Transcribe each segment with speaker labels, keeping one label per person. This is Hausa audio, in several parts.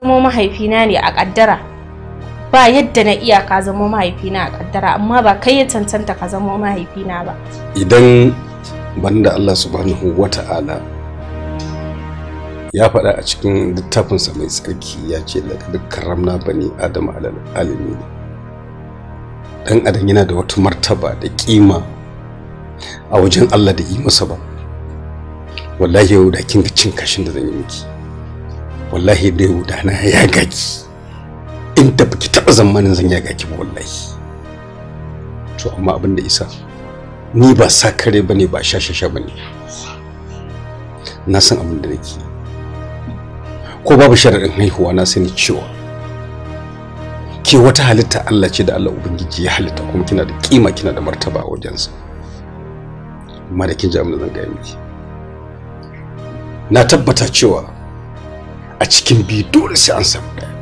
Speaker 1: Zamo mahaifina ne a kaddara. Ba yadda na iya ka zamo mahaifina a kaddara, amma ba kai ya cancanta ka zamo mahaifina ba.
Speaker 2: Idan banda Allah subhanahu wata'ala ya faɗa a cikin littafinsa mai tsarki ya ce laqad karramna bani adama alal alamin. Dan adam yana da wata martaba da kima a wajen Allah da yi masa ba. Wallahi yau da kin ga cin kashin da zan yi miki, wallahi da yau da na ya gaki inda baki taba zamanin zan ya gaki ba wallahi. To amma abin da isa ni ba sakare bane, ba shashasha bane, na san abin da nake. Ko babu sharaɗin haihuwa na sani cewa ke wata halitta Allah ce da Allah Ubangiji ya halitta, kuma kina da kima, kina da martaba a wajensa. Amma da kin ji abin da zan gaya miki, na tabbata cewa a cikin biyu dole sai an samu ɗaya.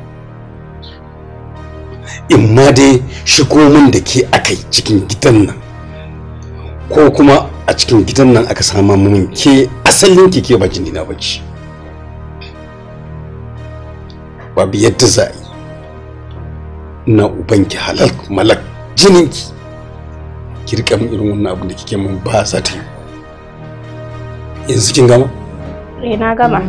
Speaker 2: In ma dai shigo min da ke akai cikin gidan nan, ko kuma a cikin gidan nan aka sama min ke asalin ke ba jini na bace. Babu yadda za a yi ina ubanki halal malak jininki ki rika min irin wannan abin da kike min, ba za ta yi. Yanzu kin gama?
Speaker 1: Eh, na gama.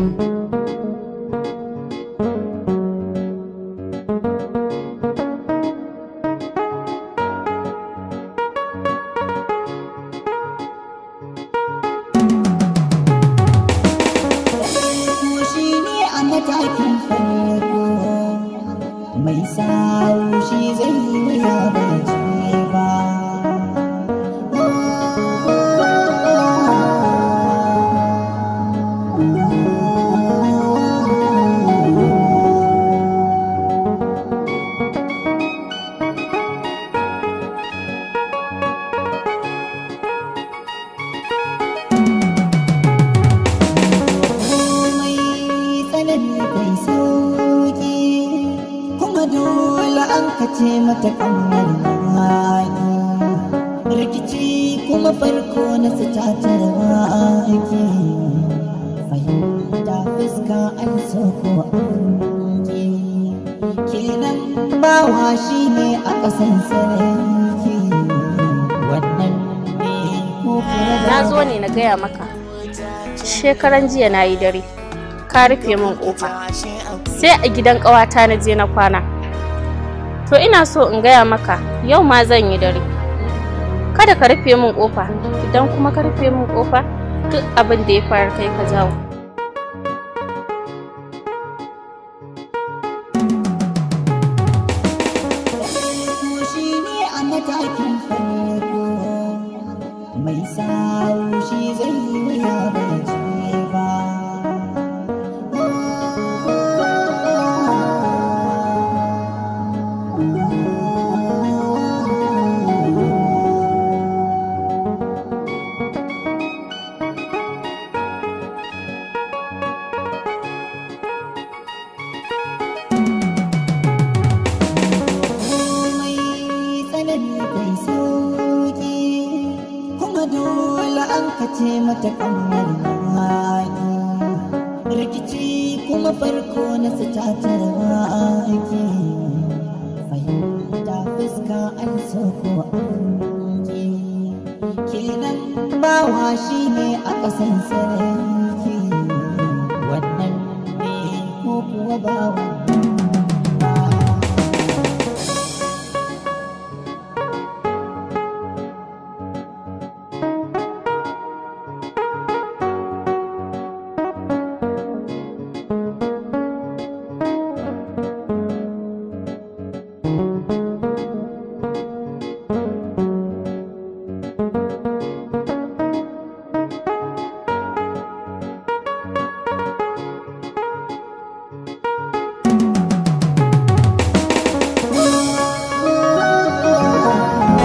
Speaker 1: Na zo ne na gaya maka, shekaran jiya na yi dare, ka rufe min kofa, sai a gidan ƙawata na je na kwana. To ina so in gaya maka, yau ma zan yi dare. Kada ka rufe min kofa, idan kuma ka rufe min kofa, duk abin da ya faru kai ka jawo.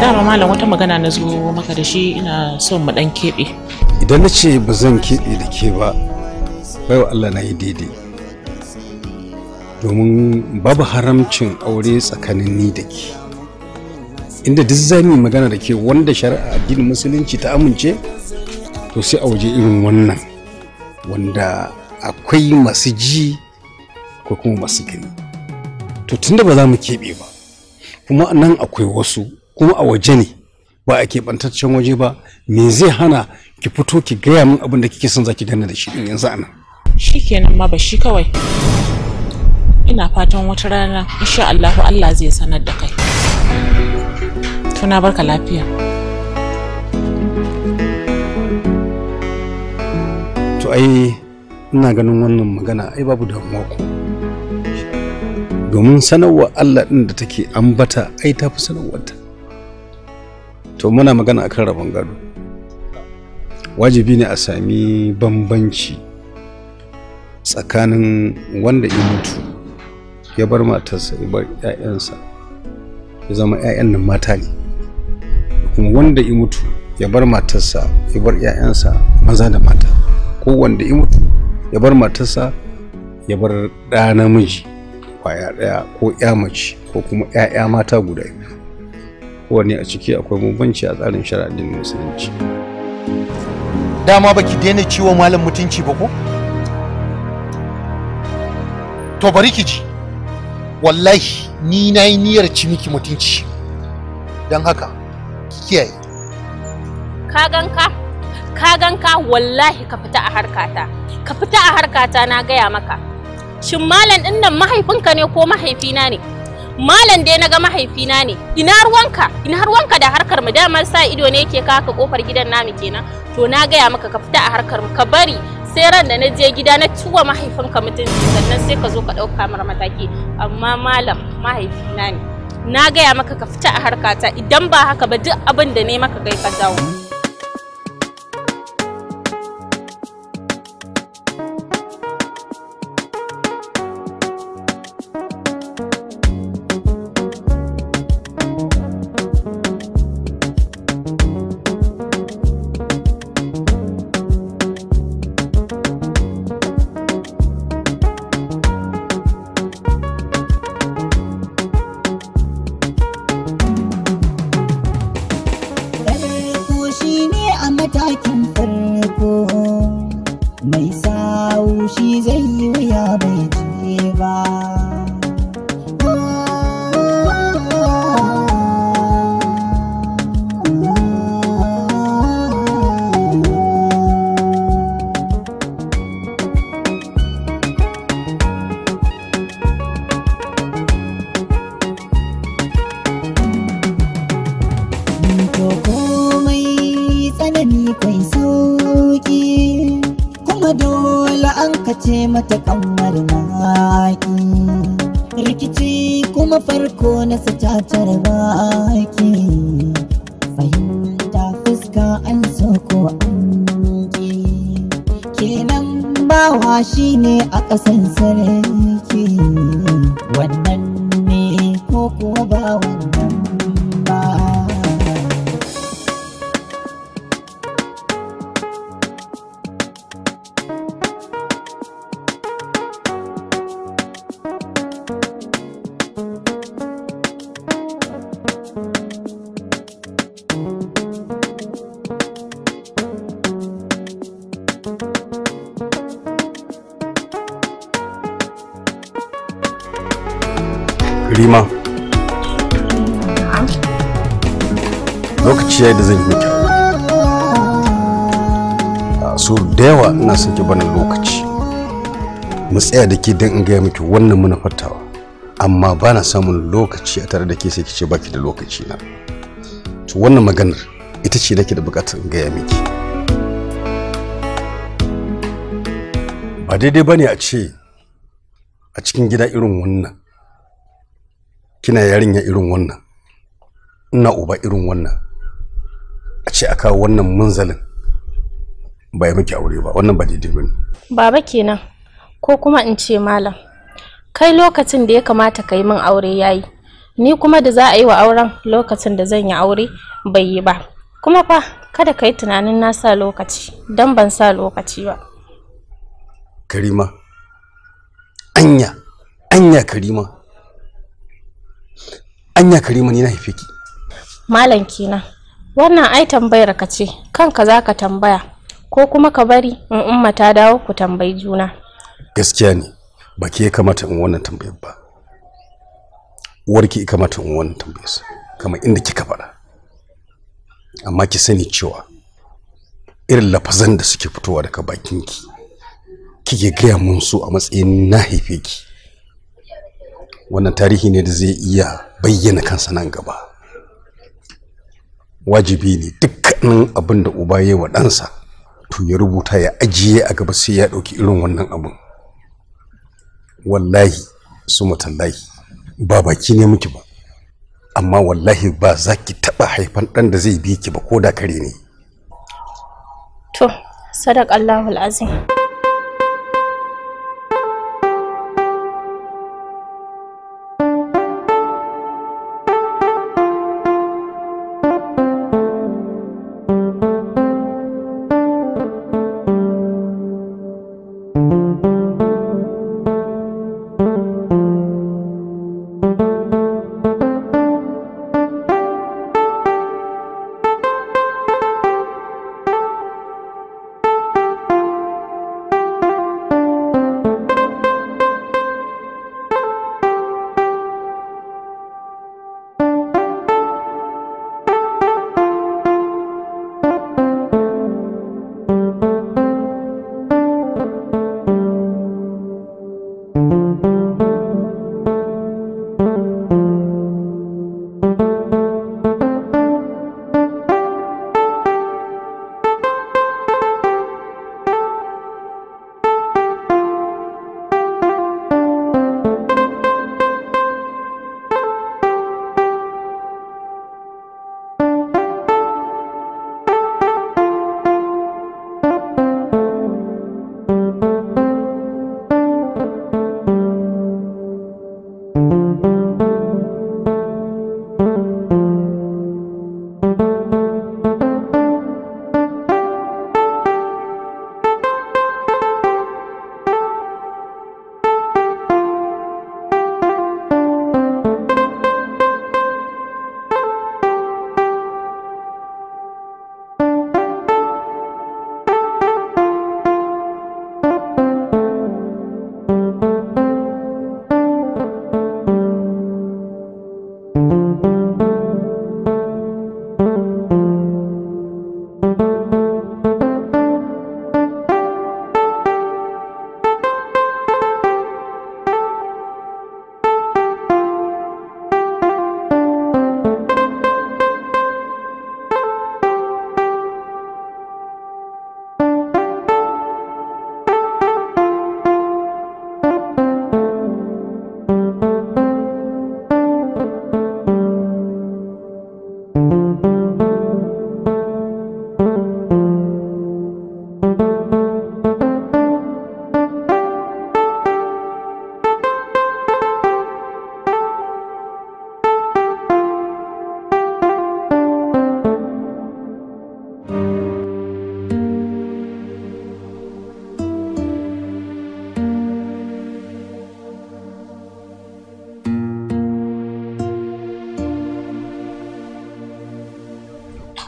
Speaker 3: Dama malam wata magana na zo maka da shi, ina son mu dan keɓe.
Speaker 2: Idan na ce ba zan keɓe da ke ba, baiwa Allah na yi daidai. Domin babu haramcin aure tsakanin ni da ke. Inda duk za mu yi magana da ke wanda shari'a addinin musulunci ta amince, to sai a waje irin wannan wanda akwai masu ji Akwai kuma masu gani. To tunda ba za mu keɓe ba, kuma nan akwai wasu, kuma a waje ne ba a keɓantaccen waje ba, me zai hana ki fito ki gaya min abin da kike son za ki gane da shi ɗin yanzu anan?
Speaker 3: Shikenan ma, ba shi kawai. Ina fatan wata rana insha Allahu Allah zai sanar da kai. To na barka lafiya.
Speaker 2: To ai ina ganin wannan magana ai babu damuwa ko. Domin sanarwa Allah ɗin da take ambata ai tafi sanarwarta. To muna magana akan rabon gado. Wajibi ne a sami bambanci tsakanin wanda ya mutu ya bar matarsa ya bar 'ya'yansa ya zama 'ya'yan nan mata ne, kuma wanda ya mutu ya bar matarsa ya bar 'ya'yansa maza da mata, ko wanda ya mutu ya bar matarsa ya bar ɗa namiji kwaya ɗaya ko 'ya mace ko kuma 'ya'ya mata guda biyu. Kowanne a ciki akwai bambanci a tsarin shari'ar addinin musulunci.
Speaker 4: Dama baki daina ciwo malam mutunci ba ko? To bari ki ji, wallahi ni na yi niyyar ci miki mutunci, don haka ki kiyaye.
Speaker 1: Ka ganka, ka ganka, wallahi ka fita a harkata, ka fita a harkata na gaya maka. Shin malam ɗin nan mahaifinka ne ko mahaifina ne? Malam dai naga mahaifina ne. Ina ruwanka? Ina ruwanka da harkar mu? Dama sa ido ne yake kaka kofar gidan namu kenan. To na gaya maka ka fita a harkar mu, ka bari sai ran da na je gida na ciwa mahaifinka mutunci sannan sai ka zo ka ɗauka mara mataki. Amma malam mahaifina ne. Na gaya maka ka fita a harkata, idan ba haka ba duk abin da ne maka kai ka dawo.
Speaker 5: Mata kamar maki rikici kuma farko na sacacar baki fahimta fuska an so ko an ki kenan bawa shine a ƙasan sarki wannan ne ko kuwa ba wannan ba.
Speaker 2: Rima, lokaci yayi da zan yi miki aure. So da yawa ina son ki bani lokaci mu tsaya da ke don in gaya miki wannan manufartawa, amma ba na samun lokaci a tare da ke sai ki ce baki da lokaci na. To wannan maganar ita ce nake da bukatar in gaya miki. Ba daidai bane a ce a cikin gida irin wannan kina yarinya irin wannan, ina uba irin wannan, a ce a kawo wannan munzalin ba ya miki aure ba, wannan ba daidai bane.
Speaker 1: Baba kenan, ko kuma in ce malam, kai lokacin da ya kamata ka yi min aure yayi, ni kuma da za a yi wa auren lokacin da zan yi aure bai yi ba. Kuma fa kada ka yi tunanin na sa lokaci, don ban sa lokaci ba.
Speaker 2: Karima, anya, anya Karima. Anya Karima ni na haife ki.
Speaker 1: Malam kenan, wannan ai tambayar ka ce, kanka za ka tambaya, ko kuma ka bari in umma ta dawo ku tambayi juna.
Speaker 2: Gaskiya ne, Ba ke kamata in wannan tambayar ba. Uwarki ya kamata in wannan tambayar, kamar inda kika faɗa. Amma ki sani cewa irin lafazan da suke fitowa daga bakinki kike gaya mun su a matsayin na haife ki, wannan tarihi ne da zai iya bayyana kansa nan gaba. Wajibi ne dukkanin abin da uba ya wa ɗansa to ya rubuta ya ajiye a gaba, sai ya ɗauki irin wannan abin. Wallahi su matallahi ba baki ne miki ba, amma wallahi ba za ki taɓa haifan ɗan da zai bi ki ba ko da kare ne.
Speaker 1: To, sadaqallahul azim.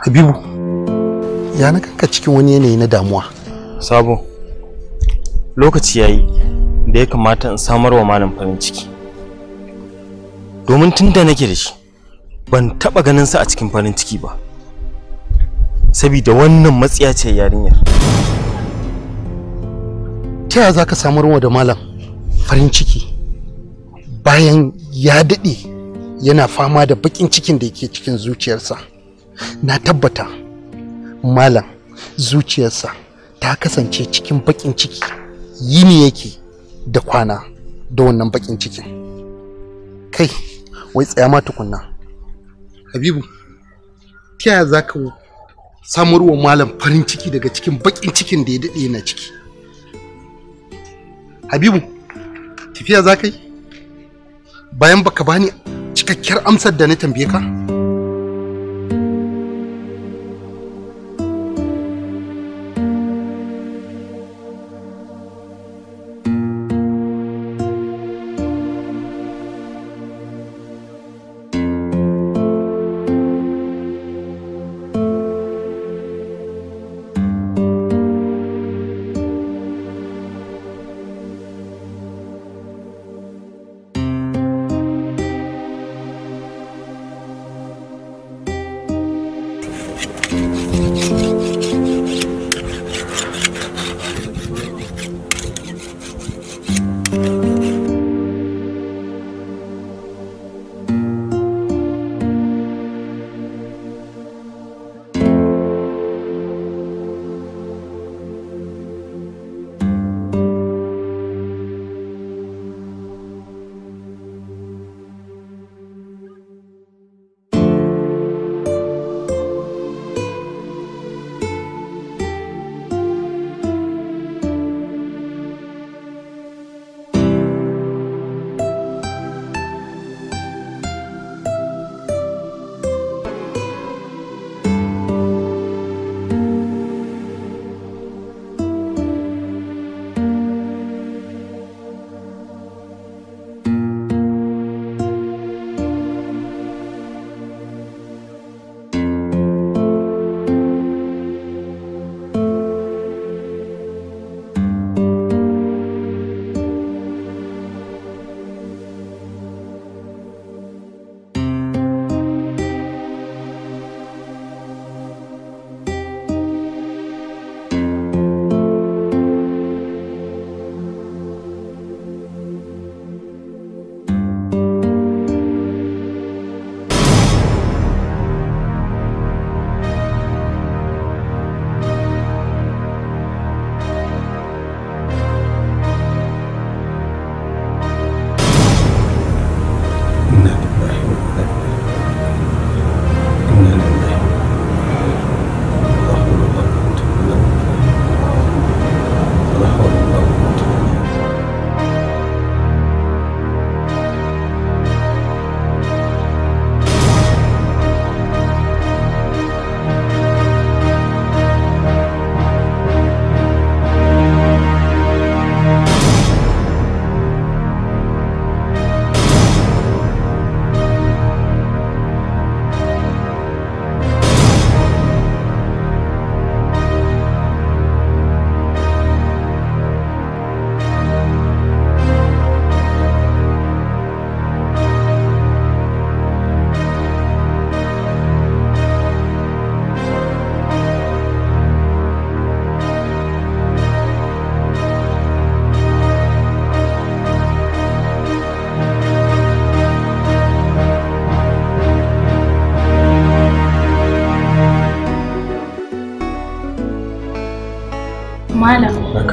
Speaker 4: Habibu, ya na kanka cikin wani yanayi na damuwa.
Speaker 6: Sabo, lokaci yayi da ya kamata in samar wa malam farin ciki. Domin tun da nake da shi, ban taɓa ganin sa a cikin farin ciki ba. Sabida wannan matsiya ce yarinyar.
Speaker 4: Ta yaya za ka samar wa da malam farin ciki bayan ya daɗe yana fama da baƙin cikin da yake cikin zuciyarsa? Na tabbata malam zuciyarsa ta kasance cikin baƙin ciki, yini yake da kwana da wannan baƙin cikin. Kai, wai tsaya ma tukunna. Habibu, ta yaya za ka samar wa malam farin ciki daga cikin baƙin cikin da ya daɗe yana ciki? Habibu, tafiya za ka yi? Bayan baka bani cikakkiyar amsar da na tambaye ka?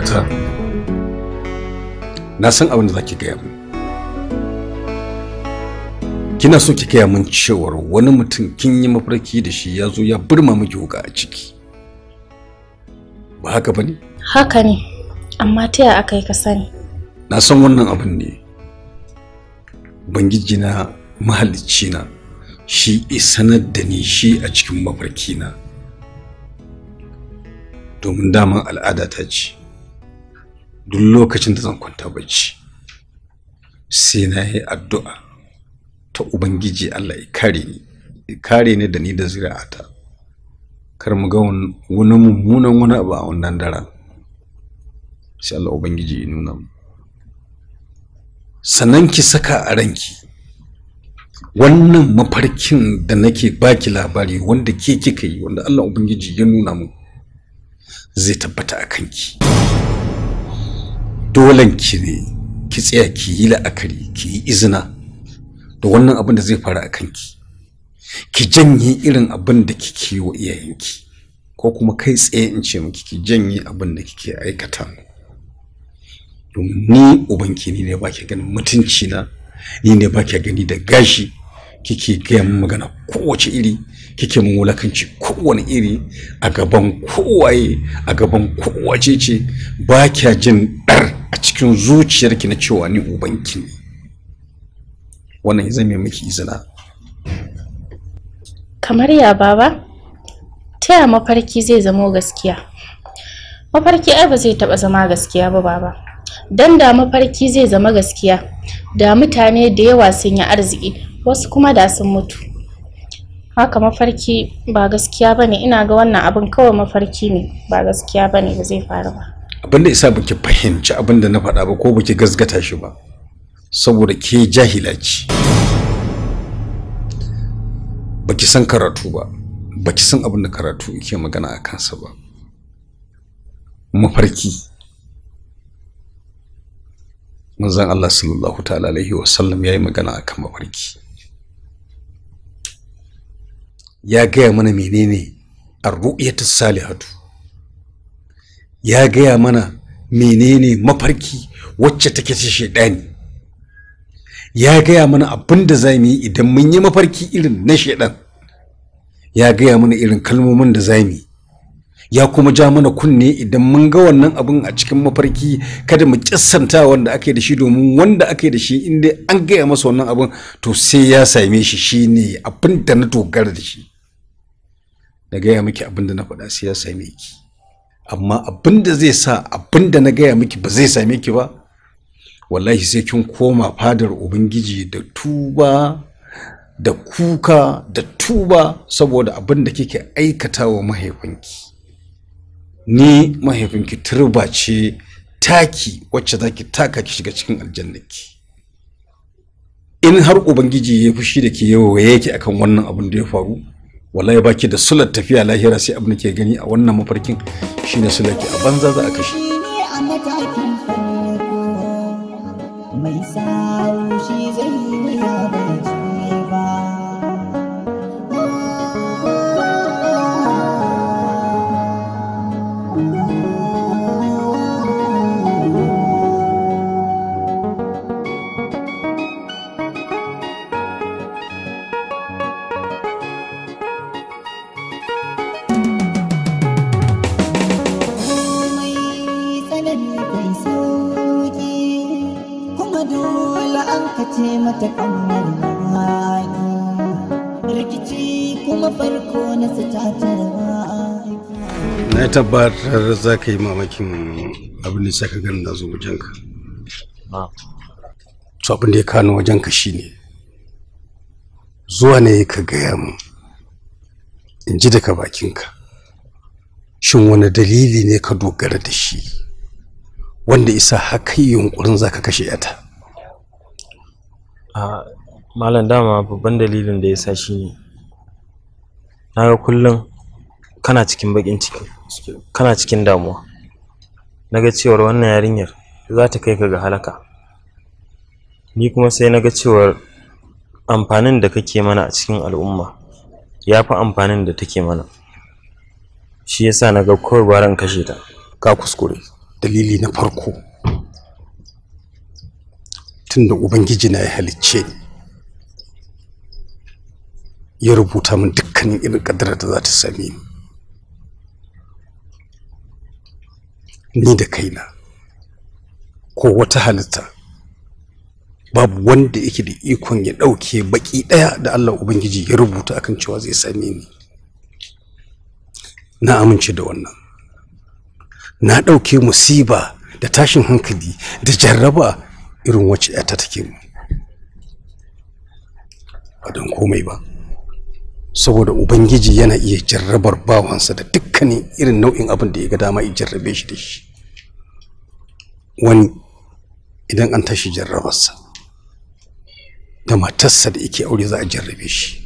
Speaker 2: Dakata. Na san abin da zaki gaya min. Kina so ki gaya min cewar wani mutum kin yi mafarki da shi ya zo ya burma miki wuka a ciki. Ba haka bane?
Speaker 1: Haka ne, amma ta ya aka yi ka sani?
Speaker 2: Na san wannan abin ne. Ubangiji na mahalicci na shi sanar da ni shi a cikin mafarki na. Domin daman al'ada ta ce duk lokacin da zan kwanta bacci sai na yi addu'a ta Ubangiji Allah ya kare ni, ya kare ni da ni da zuri'ata, kar mu ga wani mummunan wani abu a wannan daren. Sai Allah Ubangiji ya nuna mu. Sannan ki saka a ranki wannan mafarkin da nake baki labari wanda ke kika yi, wanda Allah Ubangiji ya nuna mu, zai tabbata a kanki. Dolen ki ne ki tsaya ki yi la'akari, ki yi izina da wannan abin da zai faru a kanki. Ki janye irin abin da kike yi wa iyayenki, ko kuma kai tsaye in ce miki ki janye abin da kike aikata. Domin ni ubanki ni ne baki ganin mutunci na, ni ne baki gani da gashi, kike gaya min magana kowace iri, kike mun wulakanci kowane iri a gaban kowaye, a gaban kowace ce, ba kya jin ɗar a cikin zuciyarki na cewa ni ubanki ne. Wannan ya zame miki izina.
Speaker 1: Kamar ya baba, ta ya mafarki zai zamo gaskiya? Mafarki ai ba zai taɓa zama gaskiya ba baba. Dan da mafarki zai zama gaskiya, da mutane da yawa sun yi arziki, wasu kuma da sun mutu. Haka mafarki ba gaskiya bane, ina ga wannan abin kawai mafarki ne, ba gaskiya bane, ba zai faru ba.
Speaker 2: Abin da isa baki fahimci abin da na faɗa ba ko baki gasgata shi ba, saboda ke jahila ce. Baki san karatu ba, baki san abin da karatu yake magana a kansa ba. Mafarki, manzon Allah sallallahu ta'ala alaihi wa sallam yayi magana akan mafarki. Ya gaya mana menene ar-ru'yatu salihatu, ya gaya mana menene mafarki wacce take ta shedani, ya gaya mana abin da za mu yi idan mun yi mafarki irin na shedan, ya gaya mana irin kalmomin da za mu yi, ya kuma ja mana kunne idan mun ga wannan abin a cikin mafarki kada mu kissanta wanda aka yi da shi, domin wanda aka yi da shi in dai an gaya masa wannan abin to sai ya same shi. Shine abin da na dogara da shi. Na gaya miki abin da na faɗa sai ya same ki, amma abin da zai sa abin da na gaya miki ba zai same ki ba, wallahi sai kin koma fadar Ubangiji da tuba da kuka da tuba saboda abin da kike aikata wa mahaifinki. Ni mahaifinki turba ce taki wacce zaki taka ki shiga cikin aljannaki. In har Ubangiji ya fushi da ke yawa yake akan wannan abin da ya faru, wallahi baki da sular tafiya lahira, sai abin da ke gani a wannan mafarkin shine sular ki a banza za a kashe. Na tabbatar za ka yi mamakin abin da ka gani na zo wajenka. To abin da ya kano wajenka shine zuwa ne ka gaya mu in ji daga bakinka, shin wani dalili ne ka dogara da shi wanda isa haka yi yunkurin za ka kashe yata?
Speaker 6: Malam, dama babban dalilin da ya sa shi ne na ga kullum kana cikin bakin ciki, kana cikin damuwa. Naga cewar wannan yarinyar za ta kai ka ga halaka. Ni kuma sai naga cewar amfanin da kake mana a cikin al'umma ya fi amfanin da take mana. Shi yasa naga kawai gwara in kashe ta.
Speaker 2: Ka kuskure. Dalili na farko, tunda Ubangiji na ya halicce ni, ya rubuta min dukkanin irin kaddarar da za ta same ni. Ni da kaina ko wata halitta babu wanda yake da ikon ya ɗauke baki ɗaya da Allah Ubangiji ya rubuta akan cewa zai same ni. Na amince da wannan. Na ɗauke musiba da tashin hankali da jarraba irin wacce ‘yata take mu. Ba don komai ba, saboda Ubangiji yana iya jarrabar bawansa da dukkanin irin nau'in abin da ya ga dama ya jarrabe shi da shi. Wani idan an tashi jarrabarsa da matarsa da yake aure za a jarrabe shi.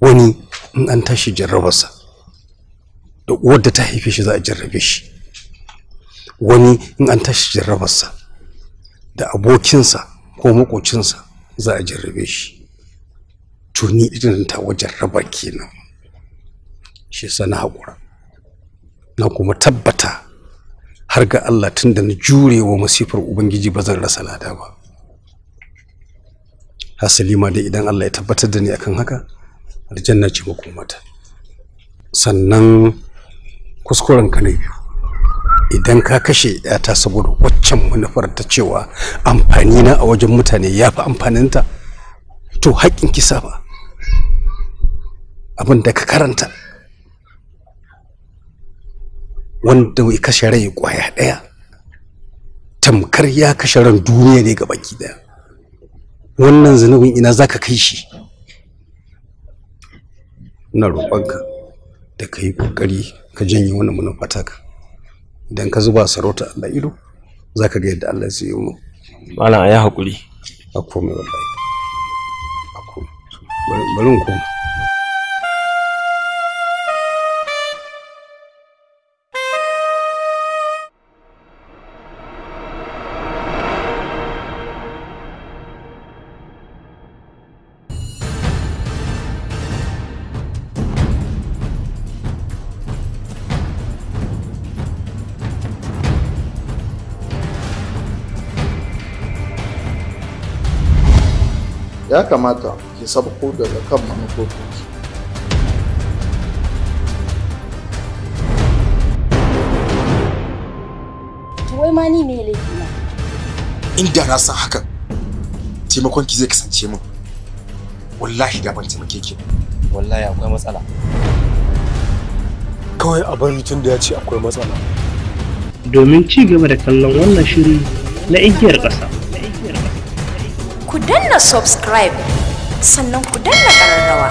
Speaker 2: Wani in an tashi jarrabarsa da uwar da ta haife shi za a jarrabe shi. Wani in an tashi jarrabarsa da abokinsa ko makocinsa za a jarrabe shi. To ni irin tawa jarraba kenan, shi yasa na haƙura, na kuma tabbata har ga Allah tunda na jure wa masifar Ubangiji ba zan rasa lada ba. Hasali ma dai idan Allah ya tabbatar da ni akan haka, aljanna ce makomata. Sannan kuskuren ka na biyu, idan ka kashe ‘yata saboda waccan manufar ta cewa amfani na a wajen mutane ya fi amfaninta, to haƙƙin kisa ba abin da ka karanta wanda ya kashe rai ƙwaya ɗaya tamkar ya kashe ran duniya ne ga baki ɗaya. Wannan zunubin ina za ka kai shi? Ina roƙonka da ka yi ƙoƙari ka janye wannan manufa taka. Idan ka zuba sarauta Allah ido, za ka ga yadda Allah zai yi mu.
Speaker 6: Malam, a yi haƙuri.
Speaker 2: A komai wallahi. A komai. Bari in koma.
Speaker 7: Ya kamata ki sabko daga kan manufofinki.
Speaker 8: To wai ma ni me laifi na?
Speaker 9: Inda na san hakan, taimakon ki zai kasance min. Wallahi da ban taimake ki.
Speaker 6: Wallahi akwai matsala.
Speaker 10: Kawai a bari tun da ya ce akwai matsala.
Speaker 11: Domin ci gaba da kallon wannan shiri na Igiyar Ƙasa.
Speaker 12: Ku danna subscribe sannan ku danna ƙararrawa.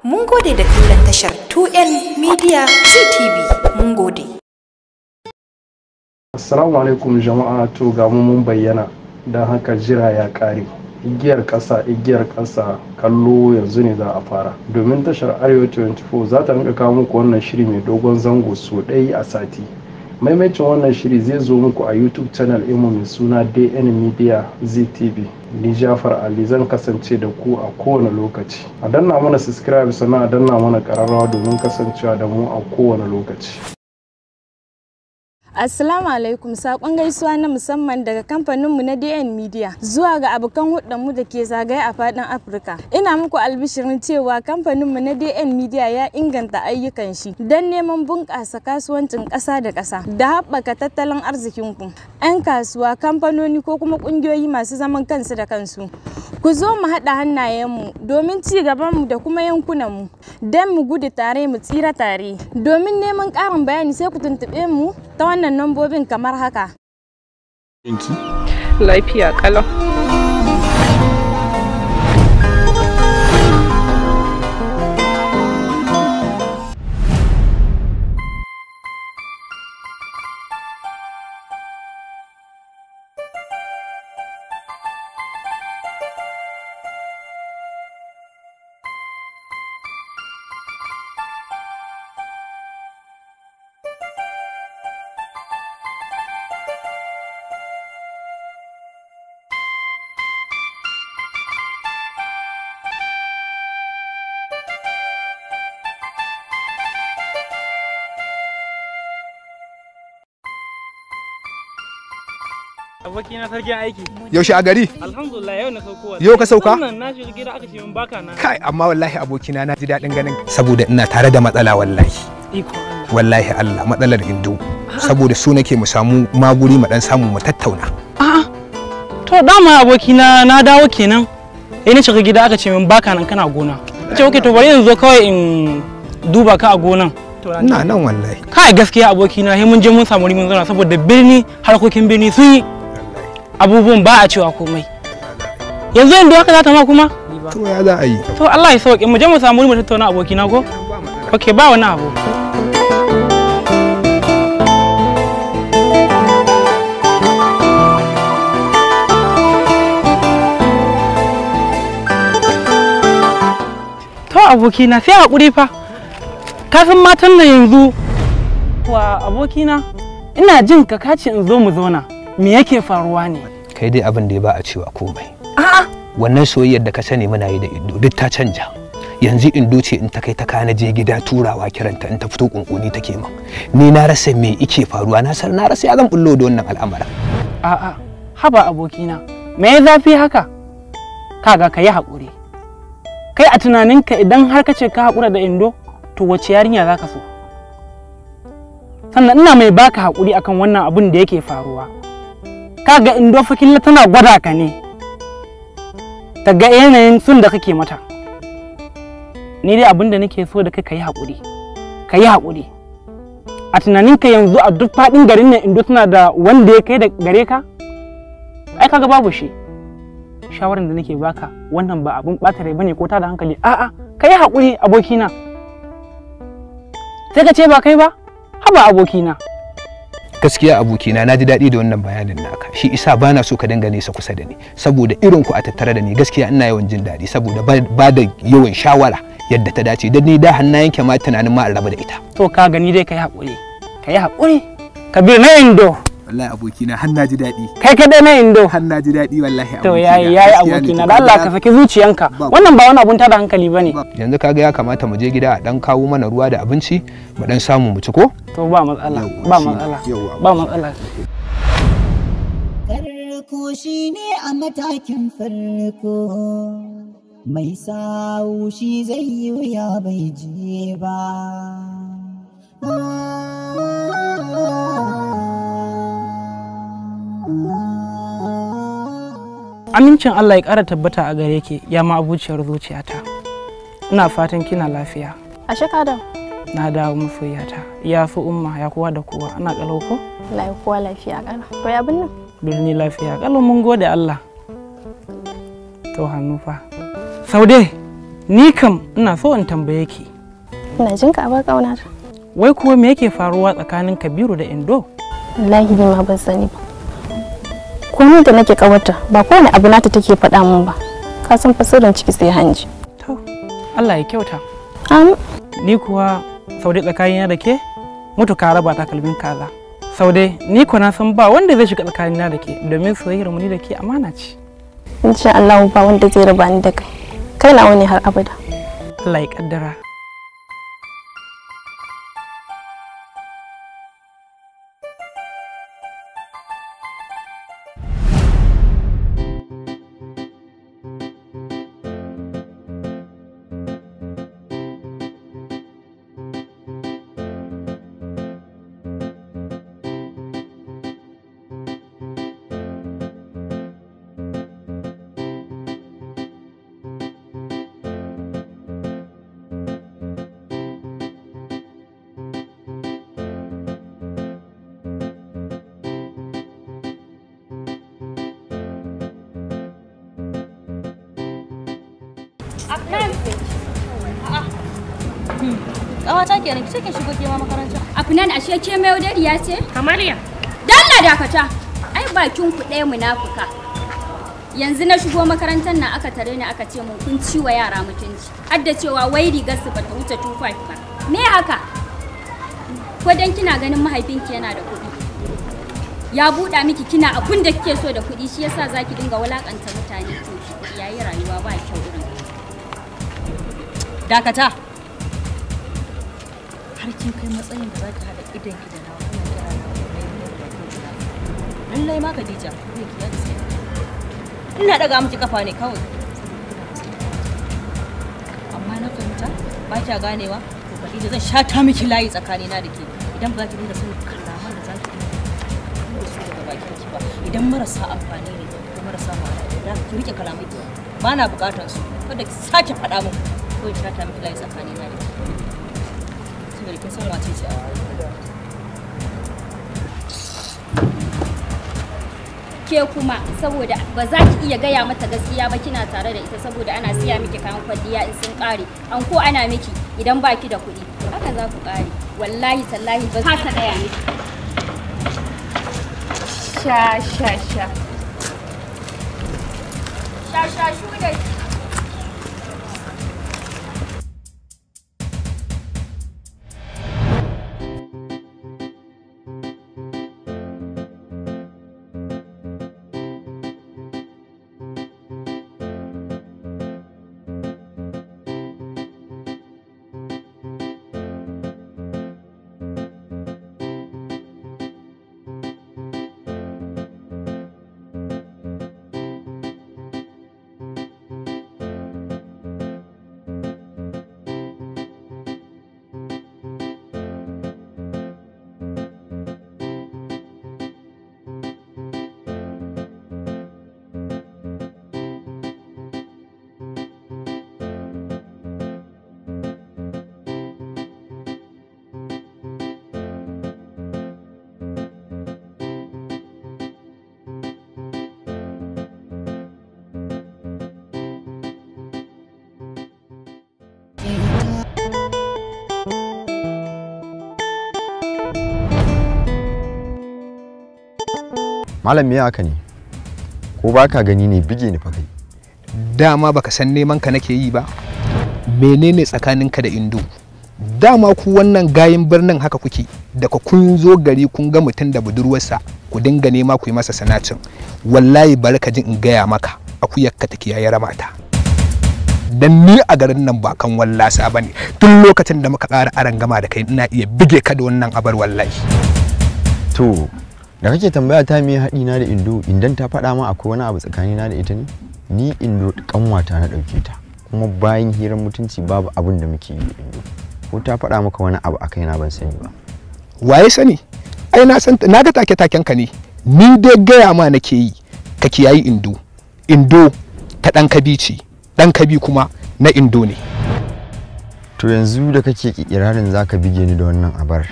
Speaker 12: Mun gode da kallon tashar 2N Media CTV. Mun gode.
Speaker 7: Assalamu alaikum jama'a, to ga mu mun bayyana, don haka jira ya ƙare. Igiyar ƙasa, igiyar ƙasa, kallo yanzu ne za a fara. Domin tashar Arewa 24 za ta rinka kawo muku wannan shiri mai dogon zango sau ɗaya a sati. Maimacin wannan shiri zai zo muku a YouTube channel ɗinmu mai suna DN Media ZTV. Ni Jafar Ali zan kasance da ku a kowane lokaci. A danna mana subscribe sannan a danna mana ƙararrawa domin kasancewa da mu a kowane lokaci.
Speaker 13: Assalamu alaikum, sakon gaisuwa na musamman daga kamfaninmu na DN Media zuwa ga abokan hulɗarmu da ke zagaye a faɗin Afirka. Ina muku albishirin cewa kamfaninmu na DN Media ya inganta ayyukan shi don neman bunƙasa kasuwancin ƙasa da ƙasa da haɓaka tattalin arzikinku. 'Yan kasuwa, kamfanoni ko kuma ƙungiyoyi masu zaman kansu da kansu. Ku zo mu haɗa hannayenmu domin ci gabanmu da kuma yankunanmu don mu gudu tare mu tsira tare. Domin neman ƙarin bayani sai ku tuntuɓe mu ta wannan lambobin kamar haka.
Speaker 14: Lafiya kalau.
Speaker 11: Abokina sarkin aiki.
Speaker 14: Yaushe a gari?
Speaker 11: Alhamdulillah yau na sauko.
Speaker 14: Yau ka sauka?
Speaker 11: Wannan na shiga gida aka ce min baka na.
Speaker 14: Kai amma wallahi abokina na ji daɗin ganin saboda ina tare da matsala wallahi.
Speaker 11: Iko Allah.
Speaker 14: Wallahi Allah matsalar Indo. Saboda su nake mu samu maguri mu dan samu mu tattauna.
Speaker 11: A'a. To dama abokina na dawo kenan. Eh na shiga gida aka ce min baka nan kana gona. Ce okay to bari in zo kawai in duba ka a gonan.
Speaker 14: Ina nan wallahi.
Speaker 11: Kai gaskiya abokina sai mun je mun samu rimin zauna saboda birni harkokin birni sun yi abubuwan ba a cewa komai. Yanzu yanzu haka za ta ma kuma?
Speaker 14: To ya za a yi?
Speaker 11: To Allah ya sauke mu je mu samu mu tattauna abokina ko? Okay ba wani abu. To abokina sai hakuri fa. Ka san matan nan yanzu wa abokina ina jin ka kace in zo mu zauna me yake faruwa ne?
Speaker 14: Kai dai abin da ya ba a cewa komai.
Speaker 11: A'a
Speaker 14: wannan soyayyar da ka sani muna yi da Indo duk ta canja. Yanzu Indo ce in ta kai ta kana je gida turawa kiranta in ta fito kunkuni take min. Ni na rasa me yake faruwa na san na rasa ya zan bullo da wannan al'amarin.
Speaker 11: A'a haba abokina me ya zafi haka? Kaga ka yi hakuri. Kai a tunaninka idan har ka ce ka hakura da Indo to wace yarinya za ka so? Sannan ina mai baka haƙuri akan wannan abun da yake faruwa. Kaga Indo fa killa tana gwada ka ne ta ga yanayin sun da kake mata. Ni dai abin da nake so da kai ka yi haƙuri, ka yi haƙuri. A tunaninka yanzu a duk faɗin garin nan Indo tana da wanda ya kai da gare ka? Ai kaga babu shi. Shawaran da nake baka wannan ba abun ɓata rai bane ko tada hankali. A'a ka yi haƙuri abokina. Sai ka ce ba kai ba? Haba abokina.
Speaker 14: Gaskiya abokina na ji daɗi da wannan bayanin naka. Shi isa bana so ka dinga nesa kusa da ni saboda irin ku a tattare da ni gaskiya ina yawan jin daɗi saboda ba da yawan shawara yadda ta dace don ni da hanna yanke ma tunanin ma in raba da ita.
Speaker 11: To ka gani dai ka yi haƙuri. Ka yi haƙuri. Kabir na Indo.
Speaker 14: Wallahi abokina har na ji daɗi.
Speaker 11: Kai kaɗai na Indo.
Speaker 14: Har na ji daɗi wallahi abokina.
Speaker 11: To yayi yayi abokina da Allah ka saki zuciyanka. Wannan ba wani abun tada hankali bane.
Speaker 14: Yanzu kaga ya kamata mu je gida a dan kawo mana ruwa da abinci mu dan samu mu ci ko?
Speaker 11: To ba matsala ba matsala ba matsala.
Speaker 5: Karko shi ne a matakin farko mai sawu shi zai yi wuya bai je ba.
Speaker 11: Amincin Allah ya ƙara tabbata a gare ki ya ma abuciyar zuciyata. Ina fatan kina lafiya.
Speaker 1: A shekara.
Speaker 11: Na dawo masoyata. Ya fi umma ya kowa da kowa ana kalau ko?
Speaker 1: Wallahi kowa lafiya ƙara. To ya binne?
Speaker 11: Birni lafiya kalau mun gode Allah. To hannu fa. Saude ni kam ina so in tambaye ki.
Speaker 1: Ina jin ka a bar ƙaunata.
Speaker 11: Wai kuwa me yake faruwa tsakanin Kabiru da Indo?
Speaker 1: Wallahi ni ma ban sani ba. Ko ni da nake kawarta ba kowane abu nata take faɗa min ba. Ka san fasirin ciki sai hanji.
Speaker 11: To Allah ya kyauta.
Speaker 1: Am
Speaker 11: ni kuwa Saude tsakanina da ke mutu ka raba takalmin kaza. Saude ni kuwa na san ba wanda zai shiga tsakanina da ke domin soyayyar mu ni da ke amana ce.
Speaker 1: Insha Allah ba wanda zai raba ni da kai. Kai nawa ne har abada.
Speaker 11: Allah ya kaddara.
Speaker 8: Ƙawata kenan kice kin shigo ke ma makaranta.
Speaker 15: Afnan ashe ke mai yaudariya ce?
Speaker 1: Kamar ya.
Speaker 15: Dalla dakata. Ai bakin ku ɗaya munafuka. Yanzu na shigo makarantar nan aka tare ni aka ce mun kun ciwa yara mutunci. Har da cewa wai rigar su bata wuce 25 ba. Me haka? Ko dan kina ganin mahaifinki yana da kuɗi. Ya buɗa miki kina abun da kike so da kuɗi shi yasa zaki dinga wulakanta mutane to yayi rayuwa ba kyau irin.
Speaker 8: Dakata. Har kin kai matsayin da zaki haɗa idon ki da nawa ana kira na. Lallai ma Khadija, ne ki ya sai. Ina daga miki kafa ne kawai. Amma na fahimta ba kya ganewa, to Khadija zan shata miki layi tsakanina da ke. Idan ba za ki dinga sanin kalaman da za ki dinga su daga bakin ki ba, idan marasa amfani ne ko marasa ma'ana, idan ki rike kalamai ki ba na bukatar su, kada ki sake faɗa min ko in shata miki layi tsakanina da ke. Saboda kin san wace ce a
Speaker 15: ke kuma, saboda ba za ki iya gaya mata gaskiya ba, kina tare da ita saboda ana siya miki kayan kwalliya in sun kare, an ko ana miki idan baki da kuɗi, haka za ku kare. Wallahi tallahi ba za ta gaya miki. Sha sha sha sha sha shu da
Speaker 16: Malam me haka ne? Ko baka gani ne bige ni fa kai?
Speaker 14: Dama baka san neman ka nake yi ba. Menene tsakaninka da Indo? Dama ku wannan gayin birnin haka kuke, daga kun zo gari kun ga mutum da budurwarsa ku dinga nema ku yi masa sanacin. Wallahi bari ka ji in gaya maka, akuyarka take yayi ramata. Dan ni a garin nan ba kan wallasa bane. Tun lokacin da muka ƙara arangama da kai ina iya bige ka da wannan abar wallahi.
Speaker 16: To da kake tambaya ta me haɗi na da Indo, indan ta faɗa ma akwai wani abu tsakani na da ita ne? Ni Indo kanwata na ɗauke ta, kuma bayan hirar mutunci babu abin da muke yi da Indo. Ko ta faɗa maka wani abu a kaina ban sani ba.
Speaker 14: Waye sani? Ai na san, na ga take taken ka ne. Ni dai gaya ma nake yi, ka kiyayi Indo. Indo ta ɗan kabi ce, ɗan kabi kuma na Indo ne.
Speaker 16: To yanzu da kake kikirarin zaka bige ni da wannan abar,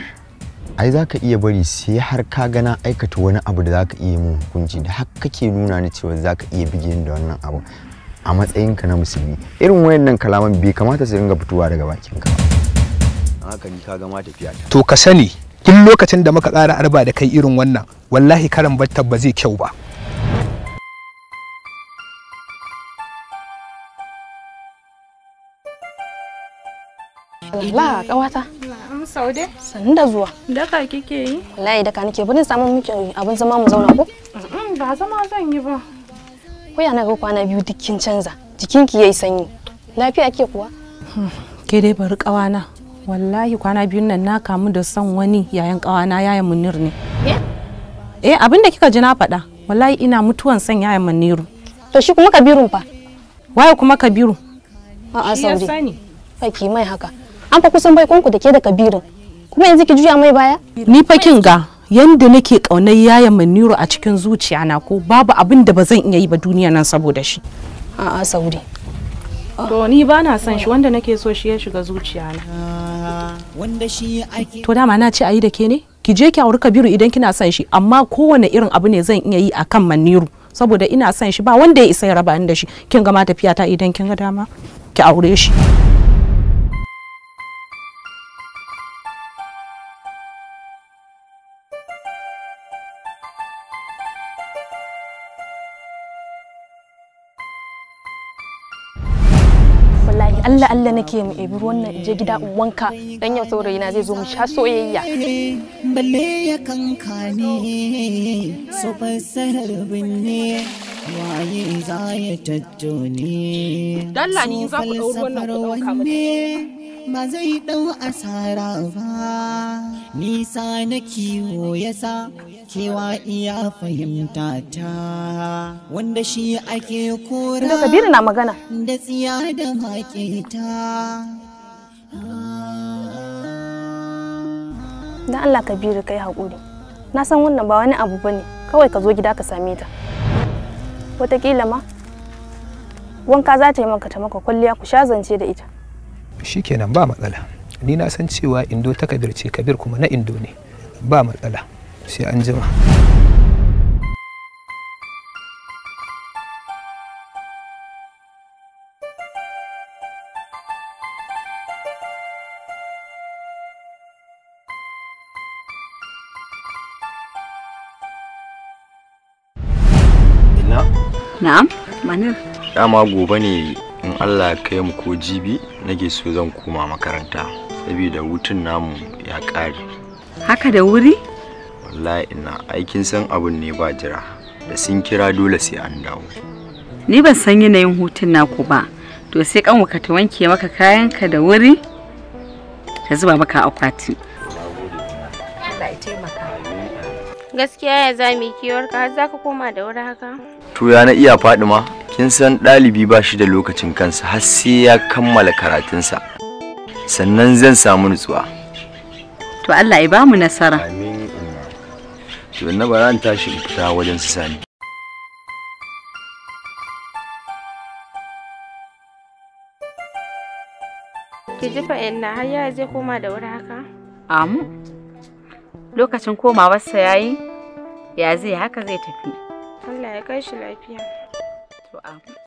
Speaker 16: ai za ka iya bari sai har ka gana aikata wani abu da za ka iya mun hukunci da har kake nuna ni cewa za ka iya bige ni da wannan abu a matsayinka na musulmi. Irin wayannan kalaman bai kamata su dinga fitowa daga bakinka ba. Haka ni ka gama tafiya ta.
Speaker 14: To ka sani tun lokacin da muka ƙara arba da kai irin wannan, wallahi karan battar ba zai kyau ba.
Speaker 17: Allah kawata.
Speaker 13: Saude.
Speaker 17: Sannu da zuwa.
Speaker 13: Daka kike yi?
Speaker 17: Wallahi daka nake, bari samu miki abin zama mu zauna ko?
Speaker 13: Ba zama zan yi ba.
Speaker 17: Ko ya na ga kwana biyu duk kin canza, jikinki yayi sanyi. Lafiya ke kuwa?
Speaker 3: Ke dai bari kawana. Wallahi kwana biyun nan na kamu da son wani yayan kawana, yayan Munir ne. Eh abinda kika ji na faɗa. Wallahi ina mutuwan son yayan Muniru.
Speaker 17: To shi kuma Kabirun fa?
Speaker 3: Waye kuma Kabiru?
Speaker 17: A'a Saude. Faki mai haka. An fa kusan bai kunku da ke da Kabirin, kuma yanzu ki juya mai baya?
Speaker 3: Ni fa kin ga yanda nake kaunar yayan Muniru a cikin zuciya na ko babu abin da ba zan iya yi ba duniya nan saboda shi.
Speaker 17: A'a Saude.
Speaker 3: To ni ba na son shi, wanda nake so shi ya shiga zuciya na.
Speaker 5: Wanda shi ake.
Speaker 3: To dama na ce ayi da ke ne? Ki je ki auri Kabiru idan kina son shi, amma kowane irin abu ne zan iya yi akan Muniru saboda ina son shi, ba wanda ya isa ya raba ni da shi. Kin ga ma tafiya ta idan kin ga dama ki aure shi.
Speaker 17: Allah Allah nake mu ebi ruwan nan je gida in wanka dan yau saurayi na zai zo mu sha soyayya.
Speaker 5: Balle ya kankane so fassarar binne. Waye za ya tattone?
Speaker 3: Dalla ni za ku ɗau ruwan nan ku ɗauka mata.
Speaker 5: Ba zai ɗau asara ba. Nisa na kiwo yasa kewa iya fahimta ta. Wanda shi ake kora.
Speaker 17: Indo Kabiru na magana.
Speaker 5: Da tsiya da maƙeta.
Speaker 17: Dan Allah Kabiru kai haƙuri. Na san wannan ba wani abu bane. Kawai ka zo gida ka same ta. Wataƙila ma wanka za ta yi maka ta maka kwalliya ku sha zance da ita.
Speaker 14: Shikenan ba matsala. Ni na san cewa Indo ta Kabir ce, Kabir kuma na Indo ne. Ba matsala. Sai an jima.
Speaker 16: Ina?
Speaker 18: Na'am, Manir.
Speaker 16: Dama gobe ne in Allah ya kai mu ko jibi nake so zan koma makaranta saboda hutun namu ya ƙare.
Speaker 18: Haka da wuri?
Speaker 16: Wallahi ina aikin san abun ne ba jira, da sun kira dole sai an dawo.
Speaker 18: Ni ban san yanayin hutun naku ba. To sai kanwarka ta wanke maka kayanka da wuri ta zuba maka akwati. Allah ya taimaka.
Speaker 1: Gaskiya ya za mu yi kewarka har za ka koma da wuri haka?
Speaker 16: To ya na iya Fadima, kin san ɗalibi ba shi da lokacin kansa har sai ya kammala karatunsa. Sannan zan samu nutsuwa.
Speaker 18: To Allah ya bamu nasara.
Speaker 16: Amin. To na bara in tashi in fita wajen su Sani.
Speaker 1: Ki ji fa inna har ya zai koma da wuri haka?
Speaker 18: Amu. Lokacin komawarsa yayi, ya zai haka zai tafi.
Speaker 1: Allah ya kai shi lafiya.
Speaker 18: To amu.